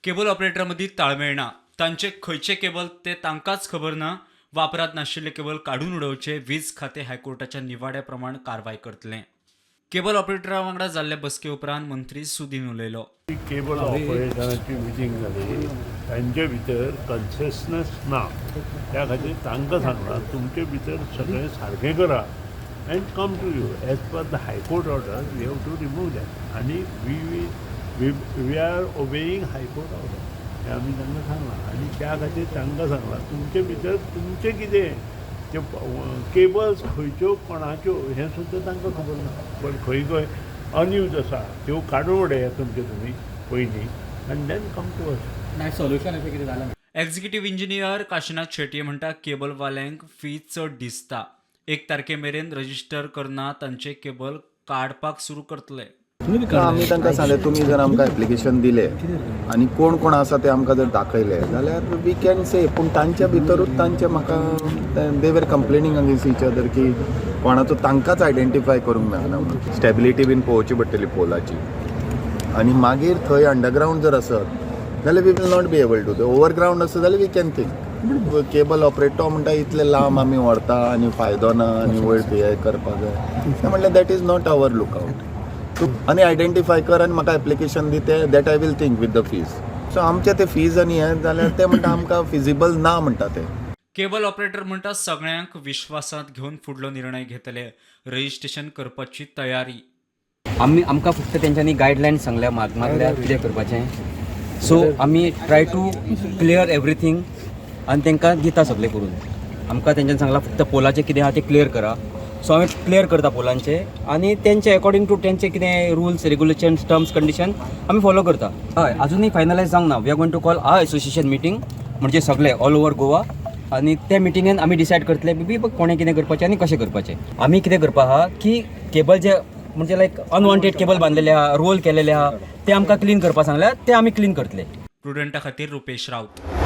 Cable ऑपरेटरा मदीं ताळमेळ ना. तांचे खंयचे केबल ते तांकांच खबर ना. वापरात नाशिल्ले केबल काडून उडोवचे. वीज खातें हायकोर्टाच्या निवाड्या प्रमाण कारवाय करतलें. केबल ऑपरेटरा वांगडा जाल्ले बसके उपरांत मंत्री सुदीन उलयलो. केबल ऑपरेटरांची मिटींग जाली. तांचे भितर कन्सेसनस ना. त्या खातीर तांकां सांगलां, तुमचे भितर सगळें सारकें करा and come to you. As per the high court order, we have to remove that आनी we are obeying high court order हें आमी तांकां सांगलां. आनी त्या खातीर तांकां सांगलां, तुमचे भितर तुमचें कितें त्यो केबल्स खंयच्यो कोणाच्यो हें सुद्दां तांकां खबर ना. पण खंय खंय अनयूज आसा त्यो काडून उडयात तुमचे तुमी पयलीं आनी then come to us. नाही, सोल्युशन अशें कितें जालें ना. एक्झिक्युटिव्ह इंजिनियर काशिनाथ शेटये म्हणटा, केबलवाल्यांक फी चड दिसता. 1 तारखे मेरेन रजिस्टर करना तांचे केबल काडपाक सुरू करतले. आमी तांकां सांगलें, तुमी जर आमकां एप्लिकेशन दिलें आनी कोण कोण आसा ते आमकां जर दाखयले जाल्यार we can से. पूण तांच्या भितरूच तांचे म्हाका they were complaining against each other की कोणाचो तांकांच आयडेंटिफाय करूंक मेळना म्हणून. स्टेबिलिटी बीन पळोवची पडटली पोलाची आनी मागीर थंय अंडरग्रावंड जर आसत जाल्यार we will not be able to. Overground आसत जाल्यार we can think. Cable operator म्हणटा, इतले लांब आमी व्हरता आनी फायदो ना आनी वयर हे करपाक जाय. ते म्हणलें, that is not our lookout. तूं आनी आयडेंटिफाय कर आनी म्हाका एप्लिकेशन दी ते, that I will think with the fees. So आमचे ते फीज आनी हें जाल्यार ते म्हणटा आमकां फिजिबल ना म्हणटा ते. केबल ऑपरेटर म्हणटा, सगळ्यांक विश्वासांत घेवन फुडलो निर्णय घेतले. रजिस्ट्रेशन करपाची तयारी. आमी आमकां फक्त तेंच्यांनी गायडलायन्स सांगल्या, मागल्या कितें करपाचें. सो आमी ट्राय टू क्लियर एवरीथींग आनी तांकां दिता सगळें करून. आमकां तेंच्यांनी सांगलां, फक्त पोलाचें कितें आहा तें क्लियर करा. सो आमी क्लियर करता पोलांचें आनी तेंचे अकॉर्डिंग टू तेंचे कितें रुल्स, रेगुलेशन्स, टर्म्स, कंडिशन आमी फॉलो करता. हय, अजुनूय फायनलायज जावंक ना. We are going to call our association meeting, म्हणजे सगळे ऑल ओवर गोवा, आनी त्या मिटिंगेन आमी डिसायड करतले बी कोणें कितें करपाचें आनी कशें करपाचें. आमी कितें करपा आहा की केबल जे म्हणजे लायक अनवॉन्टेड केबल बांदलेले आहा, रोल केलेले आहा, ते आमकां क्लीन करपा सांगल्या, ते आमी क्लीन करतले. प्रुडंटा खातीर रुपेश राऊत.